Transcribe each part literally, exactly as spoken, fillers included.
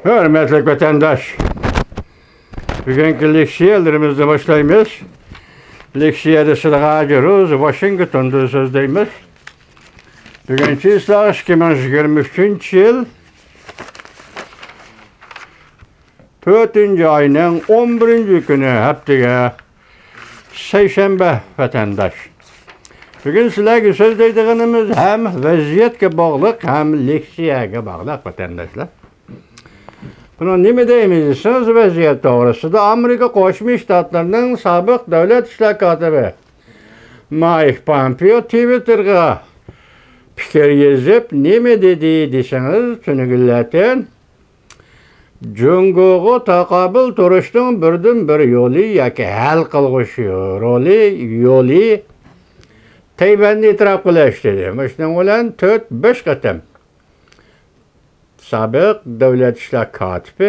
ھۆرمەتلىك ۋەتەنداش، بۈگۈنكى لېكسىيەلىرىمىزنى باشلايمىز. لېكسىيەدە سىلىغا ھازىر روز ۋاشىنگتوندىن سۆزلەيمىز. بۈگۈن چىسلا ئىككى مىڭ يىگىرمە ئۈچىنچى يىل، تۆتىنچى ئاينىڭ ئون بىرىنچى كۈنى، ھەپتىگە سەيشەنبە، ۋەتەنداش. بۈگۈن سىلەرگە سۆزلەيدىغىنىمىز ھەم ۋەزىيەتكە باغلىق، ھەم لېكسىيەگە باغلىق، ۋەتەنداشلار. بۇنىڭ نېمە دەيمىز دېسىڭىز، ۋەزىيەت توغرىسىدا ئامېرىكا قوشما شتاتلىرىنىڭ سابىق دۆلەت ئىشلار كاتىپى مايك پامپېئو تىۋىتتېرغا پىكىر يېزىپ، نېمە دېدى دېسىڭىز، تۈنۈگۈنلەتەن جۇڭگوغا تاقابىل تۇرۇشنىڭ بىردىنبىر يولى ياكى ھەل قىلغۇچ رولى، يولى تەيۋەننى ئېتىراپ قىلىش دېدى. مۇشۇنىڭ بىلەن تۆت، بەش قېتىم سابىق دۆلەت ئىشلار كاتىپى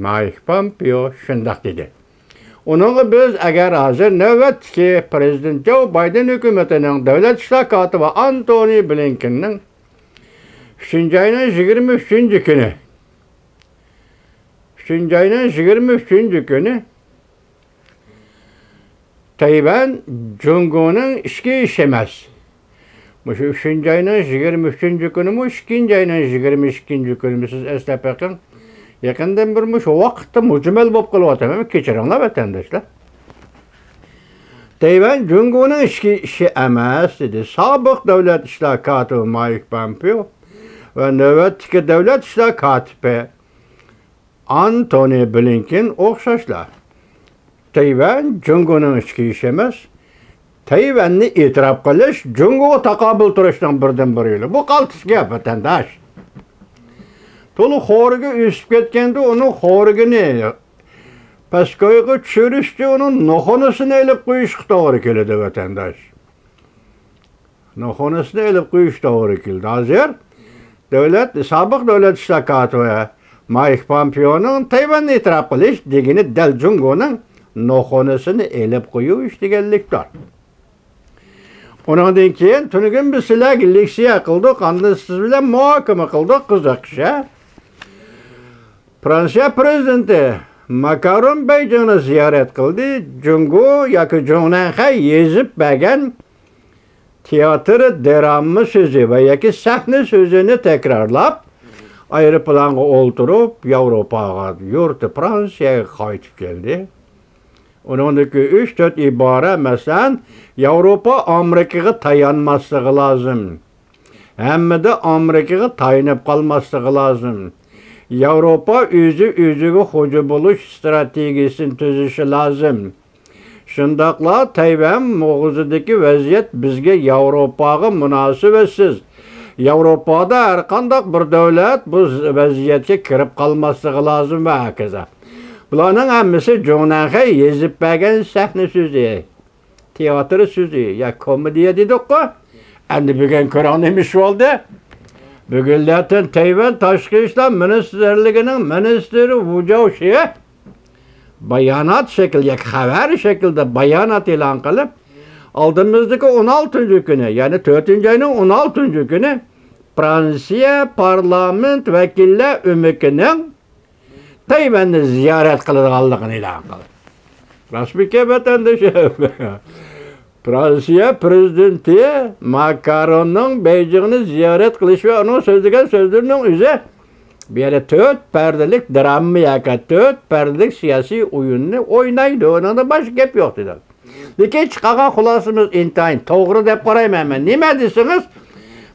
مايك پامپېئو شۇنداق دېدى. ئۇنىڭغا بىز ئەگەر ھازىر نۆۋەتتىكى پىرېزىدېنت جو بايدېن ھۆكۈمىتىنىڭ دۆلەت ئىشلار كاتىپى ئانتونى بلىنكېننىڭ ئۈچىنچى ئاينىڭ يىگىرمە ئۈچىنچى كۈنى، ئۈچىنچى ئاينىڭ يىگىرمە ئۈچىنچى كۈنى تەيۋەن جۇڭگونىڭ ئىچكى ئىشى ئەمەس. مۇشۇ ئۈچىنچى ئاينىڭ يىگىرمە ئۈچىنچى كۈنىمۇ، ئىككىنچى ئاينىڭ يىگىرمە ئىككىنچى كۈنىمۇ، سىز ئەسلەپ بېقىڭ. يېقىندىن بېرى مۇشۇ ۋاقىتتا مۇجمەل بولۇپ قېلىۋاتىمەن. كەچۈرۈڭلار، ۋەتەنداشلار. تەيۋەن جۇڭگونىڭ ئىچكى ئىشى ئەمەس، دېدى سابىق دۆلەت ئىشلار كاتىپى مايك پامپېئو ۋە نۆۋەتتىكى دۆلەت ئىشلار كاتىپى ئانتونى بلىنكېن ئوخشاشلا. تەيۋەن جۇڭگونىڭ ئىچكى ئىشى ئەمەس. تەيۋەننى ئېتىراپ قىلىش جۇڭگوغا تاقابىل تۇرۇشنىڭ بىردىنبىر يولى. بۇ قالتىس گەپ، ۋەتەنداش. تولا خورىكى ئۆسۈپ كەتكەندە، ئۇنىڭ خورىكىنى پەسكويغا چۈشۈرۈشتە ئۇنىڭ نوخۇنىسىنى ئېلىپ قويۇشقا توغرا كېلىدۇ، ۋەتەنداش. نوخۇنىسىنى ئېلىپ قويۇش توغرا كېلىدۇ. ھازىر دۆلەت، سابىق دۆلەت ئىشلار كاتىپى مايك پامپېئونىڭ تەيۋەننى ئېتىراپ قىلىش دېگىنى دەل جۇڭگونىڭ نوخۇنىسىنى ئېلىپ قويۇش دېگەنلىكتۇر. ئۇنىڭدىن كېيىن تۈنۈگۈن بىز سىلەرگە لېكسىيە قىلدۇق، ئاندىن سىز بىلەن مۇھاكىمە قىلدۇق، قىزىق ئىش، ھە؟ فرانسىيە پىرېزىدېنتى ماكرون بېيجىڭنى زىيارەت قىلدى. جۇڭگو ياكى جۇڭنەنخەي يېزىپ بەرگەن تىياتىر دىراما سۆزى ۋە ياكى سەھنە سۆزىنى تەكرارلاپ، ئايروپىلانغا ئولتۇرۇپ، ياۋروپاغا، يۇرتى فرانسىيەگە قايتىپ كەلدى. ئۇنىڭدىكى ئۈچ، تۆت ئىبارە، مەسىلەن، ياۋروپا ئامېرىكىغا تايانماسلىقى لازىم. ھەممىدە ئامېرىكىغا تايىنىپ قالماسلىقى لازىم. ياۋروپا ئۆزى ئۆزىگە خوجا بولۇش ئىستراتېگىيىسىنى تۈزۈشى لازىم. شۇنداقلا تەيۋەن بوغۇزىدىكى ۋەزىيەت بىزگە، ياۋروپاغا مۇناسىۋەتسىز. ياۋروپادا ھەرقانداق بىر دۆلەت بۇ ز-، ۋەزىيەتكە كىرىپ قالماسلىقى لازىم ۋە ھاكازا. بۇلارنىڭ ھەممىسى جۇڭنەنخەي يېزىپ بەرگەن سەھنە سۆزى، تىياتىر سۆزى يا كومېدىيە دېدۇققۇ. ئەمدى بۈگۈن كۆرۈڭ نېمە ئىش بولدى. بۈگۈنلەردىن تەيۋەن تاشقى ئىشلار مىنىستىرلىكىنىڭ مىنىستىرى ۋۇ جاۋشى بايانات شەكلى ياكى خەۋەر شەكلىدە بايانات ئېلان قىلىپ، ئالدىمىزدىكى ئون ئالتىنچى كۈنى، يەنى تۆتىنچى ئاينىڭ ئون ئالتىنچى كۈنى فرانسىيە پارلامېنت ۋەكىللەر ئۆمىكىنىڭ تەيۋەننى زىيارەت قىلىدىغانلىقىنى ئېلان قىلدى. راستمىكەن، ۋەتەندىشىم؟ فرانسىيە پىرېزىدېنتى ماكروننىڭ بېيجىڭنى زىيارەت قىلىشى ۋە ئۇنىڭ سۆزلىگەن سۆزلىرىنىڭ ئۆزى بۇ يەردە تۆت پەردىلىك دىراما ياكى تۆت پەردىلىك سىياسىي ئويۇننى ئوينايدۇ. ئۇنىڭدا باشقا گەپ يوق، دېدى. لېكىن چىقارغان خۇلاسىمىز ئىنتايىن توغرا دەپ قارايمەن مەن. نېمە دېسىڭىز،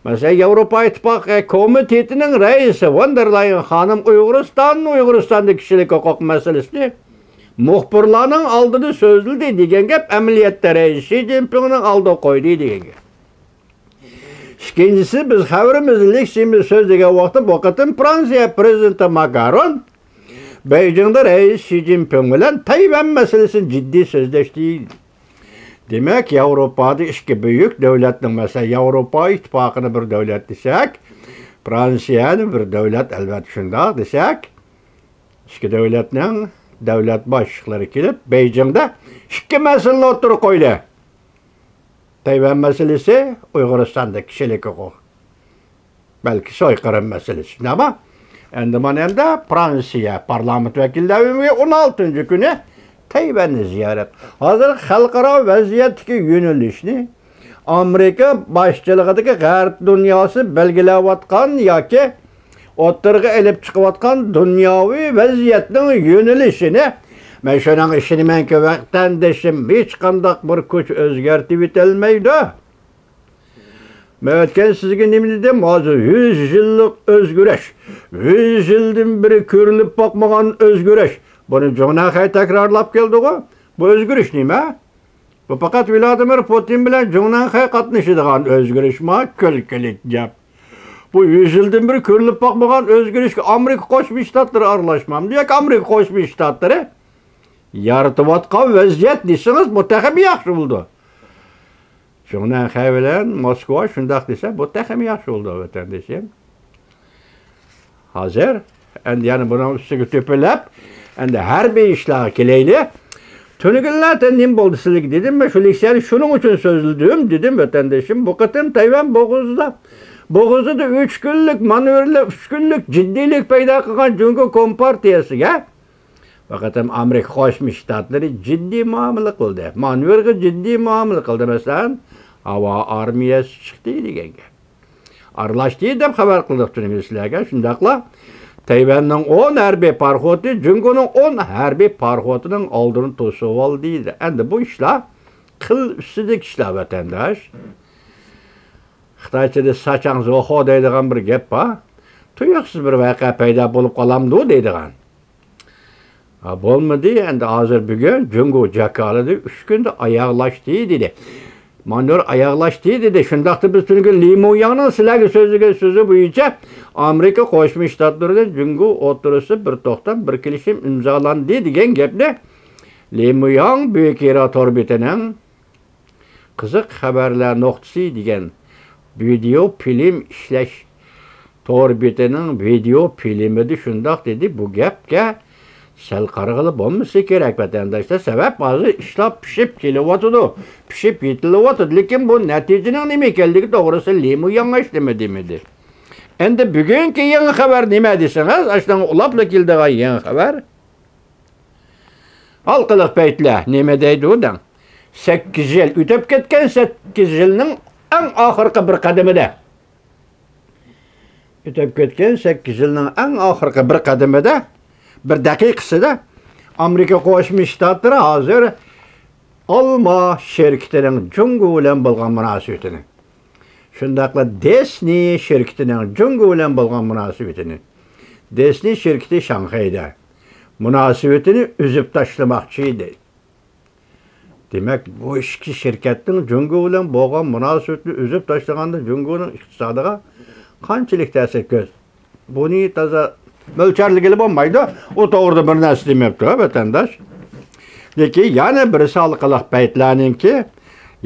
مەسىلەن، ياۋروپا ئىتتىپاقى كومىتېتىنىڭ رەئىسى ۋان دېر لايېن خانىم ئۇيغۇرىستان، ئۇيغۇرىستاندا كىشىلىك ھوقۇق مەسىلىسىنى مۇخبىرلارنىڭ ئالدىدا سۆزلىدى دېگەن گەپ، ئەمەلىيەتتە رەئىس شى جىنپىڭنىڭ ئالدىغا قويدى دېگەن گەپ. ئىككىنچىسى، بىز خەۋىرىمىزدە، لېكسىيىمىزدە سۆزلىگەن ۋاقىتتا، بۇ قېتىم فرانسىيە پىرېزىدېنتى ماكرون بېيجىڭدا رەئىس شى جىنپىڭ بىلەن تەيۋەن مەسىلىسىنى جىددىي سۆزلەشتى. دېمەك، ياۋروپادا ئىككى بۈيۈك دۆلەتنىڭ، مەسىلەن، ياۋروپا ئىتتىپاقىنى بىر دۆلەت دېسەك، فرانسىيەنى بىر دۆلەت، ئەلۋەتتە شۇنداق دېسەك، ئىككى دۆلەتنىڭ دۆلەت باشلىقلىرى كېلىپ، بېيجىڭدا ئىككى مەسىلىنى ئوتتۇرىغا قويدى. تەيۋەن مەسىلىسى، ئۇيغۇرىستاندا كىشىلىك ھوقۇق، بەلكى سويقىرىم مەسىلىسى. شۇنداقمۇ؟ ئەندىمان ھەمدە فرانسىيە پارلامېنت ۋەكىللەر ئۆمىكى ئون ئالتىنچى كۈنى تەيۋەننى زىيارەت. ھازىر خەلقئارا ۋەزىيەتتىكى يۆنىلىشنى ئامېرىكا باشچىلىقىدىكى غەرب دۇنياسى بەلگىلەۋاتقان ياكى ئوتتۇرىغا ئېلىپ چىقىۋاتقان دۇنياۋى ۋەزىيەتنىڭ يۆنىلىشىنى، مەن شۇنىڭغا ئىشىنىمەنكى، ۋەتەندىشىم، ھېچقانداق بىر كۈچ ئۆزگەرتىۋېتەلمەيدۇ. مەن ئۆتكەن سىزگە نېمە دېدىم؟ ھازىر يۈز يىللىق ئۆزگىرىش، يۈز يىلدىن بېرى كۆرۈلۈپ باقمىغان ئۆزگىرىش. بۇنى جۇڭنەنخەي تەكرارلاپ كەلدىغۇ. بۇ ئۆزگىرىش نېمە؟ بۇ پەقەت ۋلادىمىر پۇتىن بىلەن جۇڭنەنخەي قاتنىشىدىغان ئۆزگىرىشما؟ كۈلكىلىك گەپ. بۇ يۈز يىلدىن بېرى كۆرۈلۈپ باقمىغان ئۆزگىرىشكە ئامېرىكا قوشما شتاتلىرى ئارىلاشمامدۇ ياكى ئامېرىكا قوشما شتاتلىرى يارىتىۋاتقان ۋەزىيەت دېسىڭىز، بۇ تېخىمۇ ياخشى بولىدۇ. جۇڭنەنخەي بىلەن موسكۋا شۇنداق دېسە، بۇ تېخىمۇ ياخشى بولىدۇ، ۋەتەندىشىم. ھازىر ئەمدى يەنە بۇنىڭ ئۈستىگە تۆپىلەپ، ئەمدى ھەربىي ئىشلارغا كېلەيلى. تۈنۈگۈنلەردە نېمە بولدى سىلەرگە دېدىم، مەن شۇ لېكسىيەنى شۇنىڭ ئۈچۈن سۆزلىدىم، دېدىم، ۋەتەندىشىم. بۇ قېتىم تەيۋەن بوغۇزىدا، بوغۇزىدا ئۈچ كۈنلۈك مانېۋىرلار، ئۈچ كۈنلۈك جىددىيلىك پەيدا قىلغان جۇڭگو كومپارتىيەسىگە پەقەتەم ئامېرىكا قوشما شتاتلىرى جىددىي مۇئامىلە قىلدى. مانېۋىرغا جىددىي مۇئامىلە قىلدى. مەسىلەن، ھاۋا ئارمىيەسى چىقتى دېگەن گەپ. ئارىلاشتى دەپ خەۋەر قىلدۇق تۈنۈگۈن سىلەرگە. شۇنداقلا تەيۋەننىڭ ئون ھەربىي پاراخوتى جۇڭگونىڭ ئون ھەربىي پاراخوتىنىڭ ئالدىنى توسۇۋالدى. ئەمدى بۇ ئىشلار قىل ئۈستىدىكى ئىشلار، ۋەتەنداش. خىتايچىدا ساچاڭ زوخو دەيدىغان بىر گەپ بار. تۇيۇقسىز بىر ۋەقە پەيدا بولۇپ قالامدۇ دەيدىغان. ھا، بولمىدى. ئەمدى ھازىر بۈگۈن جۇڭگو جاكارتىدا ئۈچ كۈندە ئاياغلاشتى دېدى. مانېۋىر ئاياغلاشتى دېدى. شۇنداقتا بىز تۈنۈگۈن لى مۇياڭنىڭ سىلەرگە سۆزلىگەن سۆزى بويىچە ئامېرىكا قوشما شتاتلىرى بىلەن جۇڭگو ئوتتۇرىسىدا بىر توختام، بىر كېلىشىم ئىمزالاندى دېگەن گەپنى لى مۇياڭ بۈيۈك ھىرا تور بېتىنىڭ قىزىق خەۋەرلەر نۇقتىسى دېگەن ۋىدېئو فىلىم ئىشلەش تور بېتىنىڭ ۋىدېئو فىلىمىدا شۇنداق دېدى. بۇ گەپكە سەل قارىغىلى بولمىسا كېرەك، ۋەتەنداشلار. سەۋەب، ھازىر ئىشلار پىشىپ كېلىۋاتىدۇ، پىشىپ يېتىلىۋاتىدۇ. لېكىن بۇ نەتىجىنىڭ نېمە ئىكەنلىكى توغرىسىدا لى مۇياڭ ھېچنېمە دېمىدى. ئەمدى بۈگۈنكى يېڭى خەۋەر نېمە دېسىڭىز، ئاشۇنىڭغا ئۇلاپلا كېلىدىغان يېڭى خەۋەر. ھالقىلىق پەيتلەر نېمە دەيدۇ دەڭ. سەككىز يىل، ئۆتۈپ كەتكەن سەككىز يىلنىڭ ئەڭ ئاخىرقى بىر قەدىمىدە، ئۆتۈپ كەتكەن سەككىز يىلنىڭ ئەڭ ئاخىرقى بىر قەدىمىدە، بىر دەقىقىسىدە ئامېرىكا قوشما شتاتلىرى ھازىر ئالما شىركىتىنىڭ جۇڭگو بىلەن بولغان مۇناسىۋىتىنى، شۇنداقلا دىسنى شىركىتىنىڭ جۇڭگو بىلەن بولغان مۇناسىۋىتىنى، دىسنى شىركىتى شاڭخەيدە مۇناسىۋىتىنى ئۈزۈپ تاشلىماقچى ئىدى. دېمەك، بۇ ئىككى شىركەتنىڭ جۇڭگو بىلەن بولغان مۇناسىۋىتىنى ئۈزۈپ تاشلىغاندا جۇڭگونىڭ ئىقتىسادىغا قانچىلىك تەسىر كۆر-، بۇنى تازا مۆلچەرلىگىلى بولمايدۇ. ئۇ توغرىدا بىر نەرسە دېمەپتۇ، ۋەتەنداش. لېكىن يەنە بىرسى ھالقىلىق پەيتلەرنىڭكى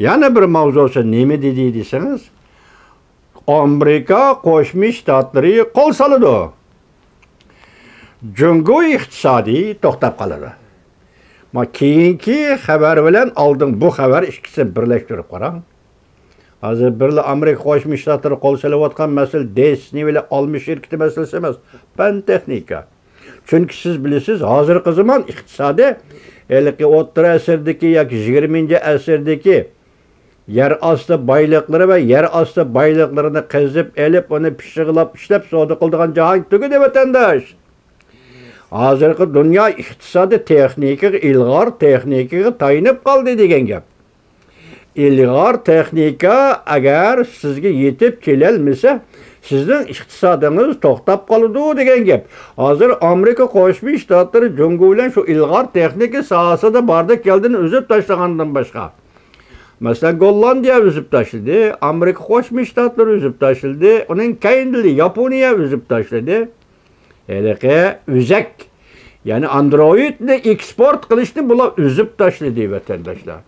يەنە بىر ماۋزۇسى نېمە دېدى دېسىڭىز، ئامېرىكا قوشما شتاتلىرى قول سالىدۇ. جۇڭگو ئىقتىسادى توختاپ قالىدۇ. ما كېيىنكى خەۋەر بىلەن ئالدىن بۇ خەۋەر ئىككىسىنى بىرلەشتۈرۈپ قاراڭ. ھازىر بىرلا ئامېرىكا قوشما شتاتلىرى قول سېلىۋاتقان مەسىلە دىسنى بىلەن ئالما شىركىتى مەسىلىسى ئەمەس، پەن تېخنىكا. چۈنكى سىز بىلىسىز، ھازىرقى زامان ئىقتىسادى ھېلىقى ئوتتۇرا ئەسىردىكى ياكى يىگىرمىنچى ئەسىردىكى يەر ئاستى بايلىقلىرى ۋە يەر ئاستى بايلىقلىرىنى قېزىپ ئېلىپ، ئۇنى پىششىقلاپ ئىشلەپ سودا قىلىدىغان جاھان تۈگىدى، ۋەتەنداش. ھازىرقى دۇنيا ئىقتىسادى تېخنىكىغا، ئىلغار تېخنىكىغا تايىنىپ قالدى دېگەن گەپ. ئىلغار تېخنىكا ئەگەر سىزگە يېتىپ كېلەلمىسە، سىزنىڭ ئىقتىسادىڭىز توختاپ قالىدۇ دېگەن گەپ. ھازىر ئامېرىكا قوشما شتاتلىرى جۇڭگو بىلەن شۇ ئىلغار تېخنىكا ساھەسىدە باردى كەلدىنى ئۈزۈپ تاشلىغاندىن باشقا، مەسىلەن، گوللاندىيە ئۈزۈپ تاشلىدى، ئامېرىكا قوشما شتاتلىرى ئۈزۈپ تاشلىدى، ئۇنىڭ كەينىدىلا ياپونىيە ئۈزۈپ تاشلىدى. ھېلىقى ئۈزەك، يەنى ئاندروئىدنى ئېكسپورت قىلىشنى بۇلار ئۈزۈپ تاشلىدى، ۋەتەنداشلار.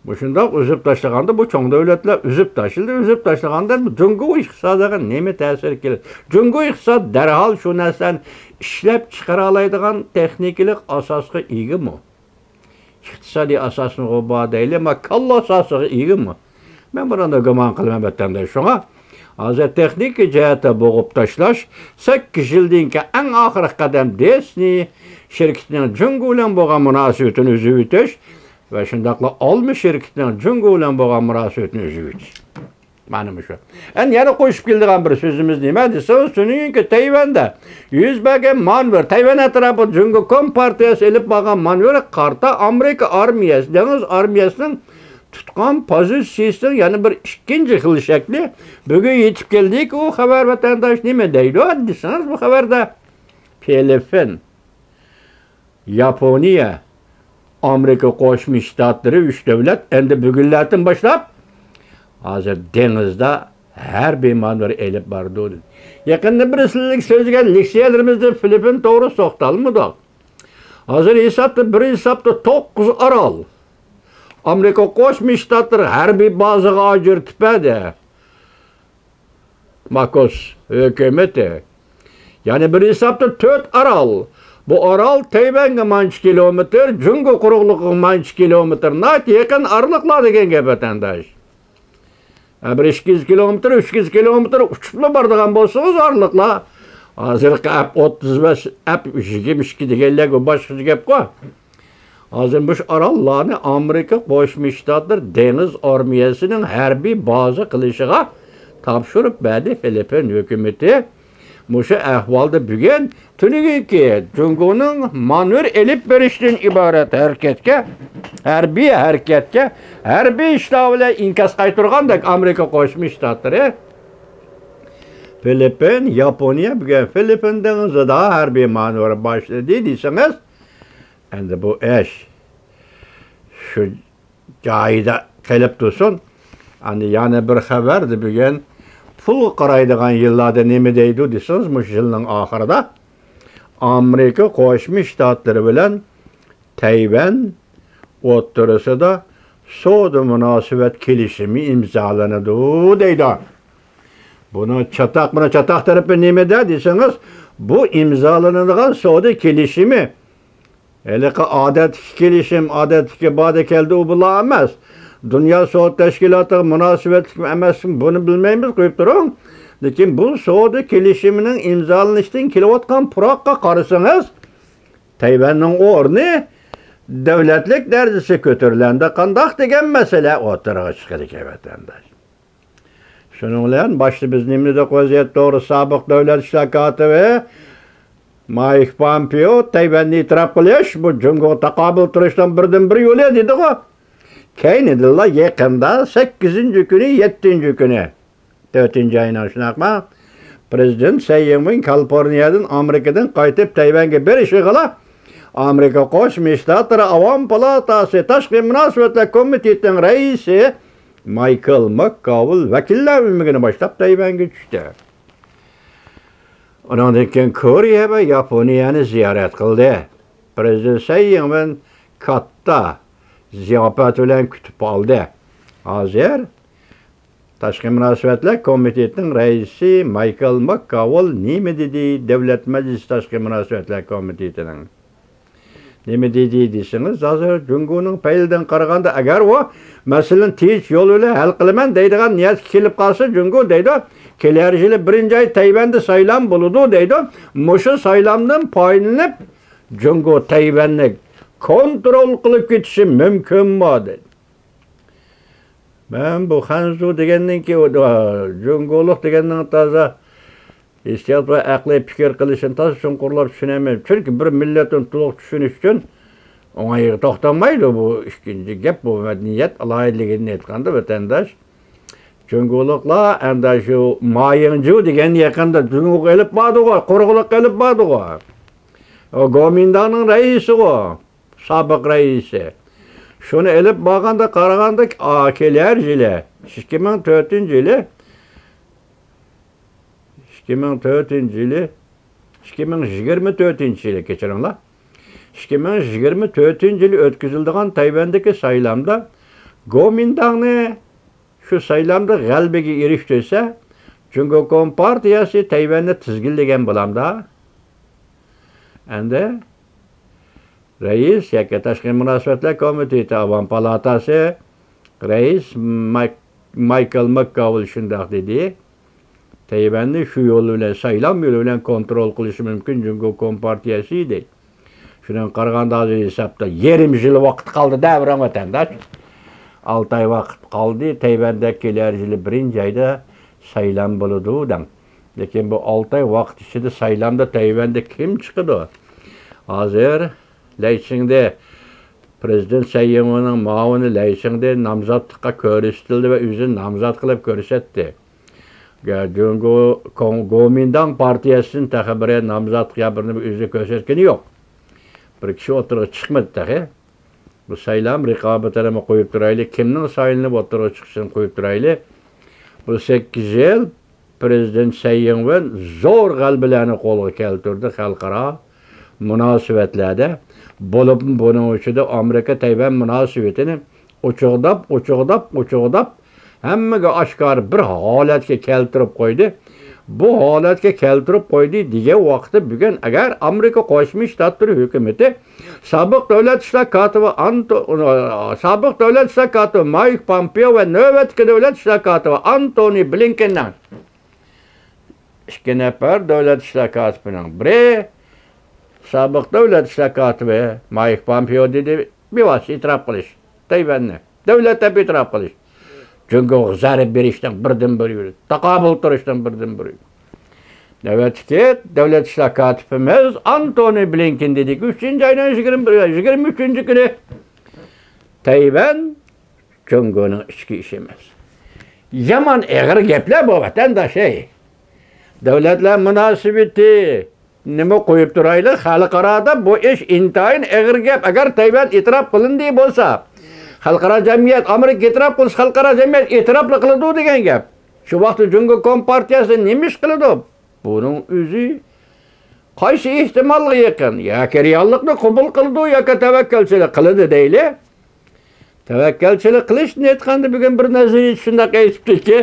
مۇشۇنداق ئۈزۈپ تاشلىغاندا بۇ چوڭ دۆلەتلەر ئۈزۈپ تاشلىدى، ئۈزۈپ تاشلىغاندا جۇڭگو ئىقتىسادىغا نېمە تەسىر كېلىدۇ؟ جۇڭگو ئىقتىساد دەرھال شۇ نەرسىلەرنى ئىشلەپ چىقىرالايدىغان تېخنىكىلىق ئاساسقا ئىگىمۇ؟ ئىقتىسادىي ئاساسمۇ بار دەيلى، ما كاللا ئاساسىغا ئىگىمۇ؟ مەن بۇنىڭدا گۇمان قىلىمەن، ۋەتەنداش. شۇڭا ھازىر تېخنىكا جەھەتتە بوغۇپ تاشلاش، سەككىز يىلدىن كېيىن ئەڭ ئاخىرقى قەدەم دىسنېي شىركىتىنىڭ جۇڭگو بىلەن بولغان مۇناسىۋىتىنى ئۈزۈۋېتىش ۋە شۇنداقلا ئالما شىركىتىنىڭ جۇڭگو بىلەن بولغان مۇناسىۋىتىنى ئۈزۈۋېتىش. مانا مۇشۇ. ئەمدى يەنە قوشۇپ كېلىدىغان بىر سۆزىمىز نېمە دېسىڭىز، تۈنۈگۈنكى تەيۋەندە يۈز بەرگەن مانېۋىر، تەيۋەن ئەتراپىدا جۇڭگو كومپارتىيەسى ئېلىپ بارغان مانېۋىرغا قارىتا ئامېرىكا ئارمىيەسى، دېڭىز ئارمىيەسىنىڭ تۇتقان پوزىتسىيىسىنىڭ يەنە بىر ئىككىنچى خىل شەكلى بۈگۈن يېتىپ كەلدىكى، ئۇ خەۋەر ۋەتەنداش نېمە دەيدۇ دېسىڭىز، بۇ خەۋەردە فىلىپپىن، ياپونىيە، ئامېرىكا قوشما شتاتلىرى ئۈچ دۆلەت ئەمدى بۈگۈنلەردىن باشلاپ ھازىر دېڭىزدا ھەربىي مانېۋىر ئېلىپ بارىدۇ دېدى. يېقىندا بىر سىلىك سۆزلىگەن لېكسىيەلىرىمىزدە فىلىپپىن توغرىسىدا توختالمىدۇق. ھازىر ھېسابتا، بىر ھېسابتا توققۇز ئارال ئامېرىكا قوشما شتاتلىرى ھەربىي بازىغا ئاجرىتىپ بەردى. ماكوس ھۆكۈمىتى. يەنە بىر ھېسابتا تۆت ئارال. بۇ ئارال تەيۋەنگە مانچە كىلومېتىر، جۇڭگو قۇرۇقلۇقىغا مانچە كىلومېتىر. ناھايىتى يېقىن ئارىلىقلار دېگەن گەپ، ۋەتەنداش. ھە، بىر ئىككى يۈز كىلومېتىر، ئۈچ يۈز كىلومېتىر ئۇچۇپلا بارىدىغان بولسىڭىز ئارىلىقلار. ھازىرقى ئەپ ئوتتۇز بەش، ئەپ يىگىرمە ئىككى دېگەنلەرگە باشقىچە گەپقۇ. ھازىر مۇشۇ ئاراللارنى ئامېرىكا قوشما شتاتلىرى دېڭىز ئارمىيەسىنىڭ ھەربىي بازا قىلىشىغا تاپشۇرۇپ بەردى فىلىپپىن ھۆكۈمىتى. مۇشۇ ئەھۋالدا بۈگۈن تۈنۈگۈنكى جۇڭگونىڭ مانېۋىر ئېلىپ بېرىشتىن ئىبارەت ھەرىكەتكە، ھەربىي ھەرىكەتكە، ھەربىي ئىشلار بىلەن ئىنكاس قايتۇرغاندەك ئامېرىكا قوشما شتاتلىرى، فىلىپپىن، ياپونىيە بۈگۈن فىلىپپىن دېڭىزىدا ھەربىي مانېۋىر باشلىدى دېسىڭىز، ئەمدى بۇ ئىش شۇ جايىدا قېلىپ تۇرسۇن. ئەمدى يەنە بىر خەۋەردە بۈگۈن پۇلغا قارايدىغان يىللاردا نېمە دەيدۇ دېسىڭىز، مۇشۇ يىلنىڭ ئاخىرىدا ئامېرىكا قوشما شتاتلىرى بىلەن تەيۋەن ئوتتۇرىسىدا سودا مۇناسىۋەت كېلىشىمى ئىمزالىنىدۇ دەيدۇ. بۇنىڭ چاتاق، بۇنىڭ چاتاق تەرىپى نېمىدە دېسىڭىز، بۇ ئىمزالىنىدىغان سودا كېلىشىمى ھېلىقى ئادەتتىكى كېلىشىم، ئادەتتىكى باردا كەلدى ئۇ بۇلار ئەمەس. دۇنيا سودا تەشكىلاتىغا مۇناسىۋەتلىك ئەمەسمۇ، بۇنى بىلمەيمىز، قويۇپ تۇرۇڭ. لېكىن بۇ سودا كېلىشىمىنىڭ ئىمزالىنىشتىن كېلىۋاتقان پۇراققا قارىسىڭىز، تەيۋەننىڭ ئورنى، دۆلەتلىك دەرىجىسى كۆتۈرۈلەمدۇ قانداق دېگەن مەسىلە ئوتتۇرىغا چىقىدىكەن، ۋەتەنداش. شۇنىڭ بىلەن باشتا بىز نېمە دېدۇق، ۋەزىيەت توغرىسىدا سابىق دۆلەت ئىشلار كاتىپى مايك پامپېئو تەيۋەننى ئېتىراپ قىلىش، بۇ جۇڭگوغا تاقابىل تۇرۇشنىڭ بىردىنبىر يولى دېدىغۇ. كەينىدىنلا يېقىندا سەككىزىنچى كۈنى، يەتتىنچى كۈنى، تۆتىنچى ئاينىڭ، شۇنداقمۇ؟ پرېزىدېنت سەي يىڭۋېن كالىفورنىيەدىن، ئامېرىكىدىن قايتىپ تەيۋەنگە بېرىشىغىلا، ئامېرىكا قوشما شتاتلىرى ئاۋام پالاتاسى تاشقى مۇناسىۋەتلەر كومىتېتىنىڭ رەئىسى مايكل ماككاۋېل ۋەكىللەر ئۆمىكىنى باشلاپ تەيۋەنگە چۈشتى. ئۇنىڭدىن كېيىن كورېيە ۋە ياپونىيەنى زىيارەت قىلدى. پرېزىدېنت سەي يىڭۋېن كاتتا زىياپەت بىلەن كۈتۈپ ئالدى. ھازىر تاشقى مۇناسىۋەتلەر كومىتېتىنىڭ رەئىسى مايكل ماككاۋېل نېمە دېدى؟ دۆلەت مەجلىسى تاشقى مۇناسىۋەتلەر كومىتېتىنىڭ نېمە دېدى دېسىڭىز، ھازىر جۇڭگونىڭ پەيلىدىن قارىغاندا، ئەگەر ئۇ مەسىلىنى تىنچ يول بىلەن ھەل قىلىمەن دەيدىغان نىيەتكە كېلىپ قالسا، جۇڭگو دەيدۇ، كېلەر يىلى بىرىنچى ئاي تەيۋەندە سايلام بولىدۇ دەيدۇ. مۇشۇ سايلامدىن پايدىلىنىپ، جۇڭگو تەيۋەننى كونترول قىلىپ كېتىشى مۇمكىنمۇ دەيدۇ. مەن بۇ خەنزۇ دېگەندىن كېيىن، جۇڭگولۇق دېگەننىڭ تازا ھېسسىيات ۋە ئەقلىي پىكىر قىلىشىنى تازا چوڭقۇرلاپ چۈشىنەلمەيمەن. چۈنكى بىر مىللەتنى تولۇق چۈشىنىش ئۈچۈن ئوڭايغا توختالمايدۇ. بۇ ئىككىنچى گەپ، بۇ مەدەنىيەت ئالاھىدىلىكىدىن ئېيتقاندا، ۋەتەنداش، جۇڭگولۇقلار ئەمدى شۇ مايىڭجۇ دېگەن يېقىندا جۇڭگوغا ئېلىپ باردىغۇ، قۇرۇقلۇققا ئېلىپ باردىغۇ. ئۇ گومىنداڭنىڭ رەئىسىغۇ، سابىق رەئىسى. شۇنى ئېلىپ بارغاندا، قارىغاندا، ئا، كېلەر يىلى، ئىككى مىڭ تۆتىنچى يىلى، ئىككى مىڭ تۆتىنچى يىلى، ئىككى مىڭ يىگىرمە تۆتىنچى يىلى، كەچۈرۈڭلار، ئىككى مىڭ يىگىرمە تۆتىنچى يىلى ئۆتكۈزۈلىدىغان تەيۋەندىكى سايلامدا گومىنداڭنى شۇ سايلامدا غەلىبىگە ئېرىشتۈرسە، جۇڭگو كومپارتىيەسى تەيۋەننى تىزگىنلىگەن بولامدا. ئەمدى رەئىس ياكى تاشقى مۇناسىۋەتلەر كومىتېتى، ئاۋام پالاتاسى رەئىس مايك-، مايكل ماككاۋېل شۇنداق دېدى. تەيۋەننى شۇ يول بىلەن، سايلام يولى بىلەن كونترول قىلىشى مۇمكىن جۇڭگو كومپارتىيەسى دەيدۇ. شۇنىڭغا قارىغاندا، ھازىر ھېسابتا يېرىم يىل ۋاقىت قالدى-دە، بىراڭ ۋەتەنداش. ئالتە ئاي ۋاقىت قالدى، تەيۋەندە كېلەر يىلى بىرىنچى ئايدا سايلام بولىدۇ دەڭ. لېكىن بۇ ئالتە ئاي ۋاقىت ئىچىدە سايلامدا تەيۋەندە كىم چىقىدۇ؟ ھازىر لەيچىڭدې، پرېزىدېنت سەي يىڭۋېننىڭ مۇئاۋىنى لەيچىڭدې نامزاتلىققا كۆرسىتىلدى ۋە ئۆزىنى نامزات قىلىپ كۆرسەتتى. جۇڭگو كوڭ-، گومىنداڭ پارتىيەسىدىن تېخى بىرى نامزاتلىق يا بىرنى ئۆزى كۆرسەتكىنى يوق. بىر كىشى ئوتتۇرىغا چىقمىدى تېخى. بۇ سايلام رىقابىتىنىمۇ قويۇپ تۇرايلى، كىمنىڭ سايلىنىپ ئوتتۇرىغا چىقىشىنى قويۇپ تۇرايلى. بۇ سەككىز يىل پرېزىدېنت سەي يىڭۋېن زور غەلىبىلەرنى قولغا كەلتۈردى خەلقئارا مۇناسىۋەتلەردە. بولۇپمۇ بۇنىڭ ئىچىدە ئامېرىكا تەيۋەن مۇناسىۋىتىنى ئوچۇقداپ، ئوچۇقداپ، ئوچۇقداپ، ھەممىگە ئاشكارا بىر ھالەتكە كەلتۈرۈپ قويدى. بۇ ھالەتكە كەلتۈرۈپ قويدى دېگەن ۋاقىتتا، بۈگۈن ئەگەر ئامېرىكا قوشما شتاتلىرى ھۆكۈمىتى سابىق دۆلەت ئىشلار كاتىپى ئانتو-، سابىق دۆلەت ئىشلار كاتىپى مايك پومپېئو ۋە نۆۋەتتىكى دۆلەت ئىشلار كاتىپى ئانتونى بلىنكېننىڭ، ئىككى نەپەر دۆلەت ئىشلار كاتىپىنىڭ بىرى سابىق دۆلەت ئىشلار كاتىپى مايك پومپېئو دېدى، بىۋاسىتە ئېتىراپ قىلىش، تەيۋەننى دۆلەت دەپ ئېتىراپ قىلىش، جۇڭگوغا زەربە بېرىشنىڭ بىردىنبىر يولى، تاقابىل تۇرۇشنىڭ بىردىنبىر يولى. نۆۋەتتىكى دۆلەت ئىشلار كاتىپىمىز ئانتونى بلىنكېن دېدىكى، ئۈچىنچى ئاينىڭ يىگىرمە بىر، يىگىرمە ئۈچىنچى كۈنى تەيۋەن جۇڭگونىڭ ئىچكى ئىشى ئەمەس. يامان ئېغىر گەپلەر بۇ، ۋەتەنداش، ھەي. دۆلەتلەر مۇناسىۋىتى نېمە قويۇپ تۇرايلى، خەلقئارادا بۇ ئىش ئىنتايىن ئېغىر گەپ. ئەگەر تەيۋەن ئېتىراپ قىلىندى بولسا، خەلقئارا جەمئىيەت، ئامېرىكا ئېتىراپ قىلسا، خەلقئارا جەمئىيەت ئېتىراپلا قىلىدۇ دېگەن گەپ. شۇ ۋاقىتتا جۇڭگو كومپارتىيەسى نېمە ئىش قىلىدۇ؟ بۇنىڭ ئۆزى قايسى ئېھتىمالغا يېقىن؟ ياكى رېئاللىقنى قوبۇل قىلىدۇ، ياكى تەۋەككەلچىلىك قىلىدۇ دەيلى. تەۋەككەلچىلىك قىلىشتىن ئېيتقاندا، بۈگۈن بىر نەزەرىيە شۇنداق ئېيتىپتۇكى،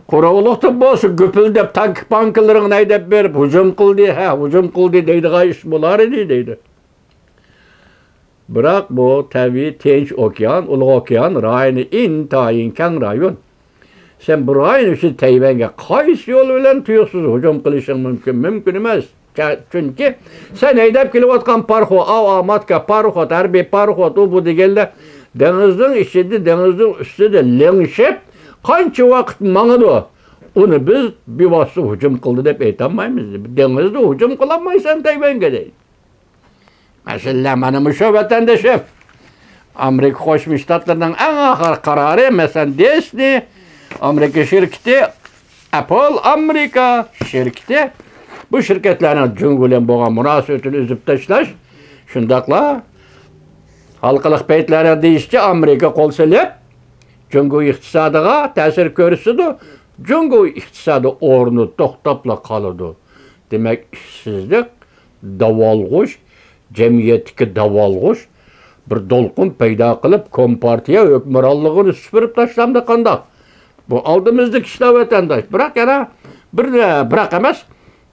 قۇرۇقلۇقتا بولسا گۈپۈلدەپ تانكا پانكىلىرىڭنى ھەيدەپ بېرىپ، ھۇجۇم قىلدى، ھە، ھۇجۇم قىلدى دەيدىغان ئىش بولار ئىدى، دەيدۇ. بىراق بۇ تەبىئىي تىنچ ئوكيان، ئۇلۇغ ئوكيان رايونى ئىنتايىن كەڭ رايون. سەن بۇ رايون ئۈچۈن تەيۋەنگە قايسى يول بىلەن تۇيۇقسىز ھۇجۇم قىلىشىڭ مۇمكىن؟ مۇمكىن ئەمەس. چە-، چۈنكى سەن ھەيدەپ كېلىۋاتقان پاراخوت، ئاۋۇ، ئاۋۇ ماتكا پاراخوت، ھەربىي پاراخوت، ئۇ بۇ دېگەنلەر دېڭىزنىڭ ئىچىدە، دېڭىزنىڭ ئۈستىدە لىڭشىپ، قانچە ۋاقىت ماڭىدۇ؟ ئۇنى بىز بىۋاسىتە ھۇجۇم قىلدى دەپ ئېيتالمايمىز. دېڭىزدا ھۇجۇم قىلالمايسەن تەيۋەنگە، دەيدۇ. مەسىلەن، مانا مۇشۇ، ۋەتەندىشىم. ئامېرىكا قوشما شتاتلىرىنىڭ ئەڭ ئاخىرقى قارارى، مەسىلەن، دىسنېي، ئامېرىكا شىركىتى، ئەپل ئامېرىكا شىركىتى، بۇ شىركەتلەرنىڭ جۇڭگو بىلەن بولغان مۇناسىۋىتىنى ئۈزۈپ تاشلاش، شۇنداقلا ھالقىلىق پەيتلەردە دېيىشىچە، ئامېرىكا قول سېلىپ، جۇڭگو ئىقتىسادىغا تەسىر كۆرسىتىدۇ، جۇڭگو ئىقتىسادى ئورنىدا توختاپلا قالىدۇ. دېمەك، ئىشسىزلىق، داۋالغۇش، جەمئىيەتتىكى داۋالغۇش بىر دولقۇن پەيدا قىلىپ، كومپارتىيە ھۆكۈمرانلىقىنى سۈپۈرۈپ تاشلامدۇ قانداق؟ بۇ ئالدىمىزدىكى ئىشلار، ۋەتەنداش. بىراق يەنە بىر، بىراق ئەمەس،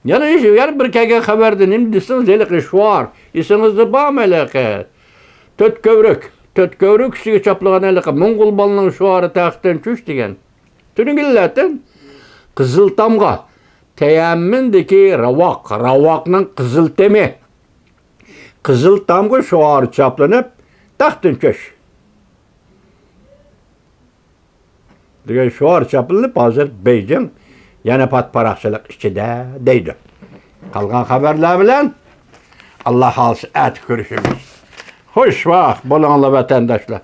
يەنە، يەنە بىر كەلگەن خەۋەردە نېمە دېسىڭىز، ھېلىقى شوئار ئېسىڭىزدە بارمۇ؟ ھېلىقى تۆت كۆۋرۈك، تۆت كۆۋرۈك ئۈستىگە چاپلىغان ھېلىقى موڭغۇل بالىنىڭ شوئارى تەختتىن چۈش دېگەن. تۈنۈگۈنلەردىن قىزىل تامغا، تيەنئەنمېندىكى راۋاق، راۋاقنىڭ قىزىل تېمى، قىزىل تامغا شوئارى چاپلىنىپ، تەختتىن چۈش دېگەن شوئار چاپلىنىپ، ھازىر بېيجىڭ يەنە پات-پاراقچىلىق ئىچىدە دەيدۇ. قالغان خەۋەرلەر بىلەن، ئاللا خالىسا، ئەتە كۆرۈشىمىز. خوش ۋاقىت بولۇڭلار، ۋەتەنداشلار.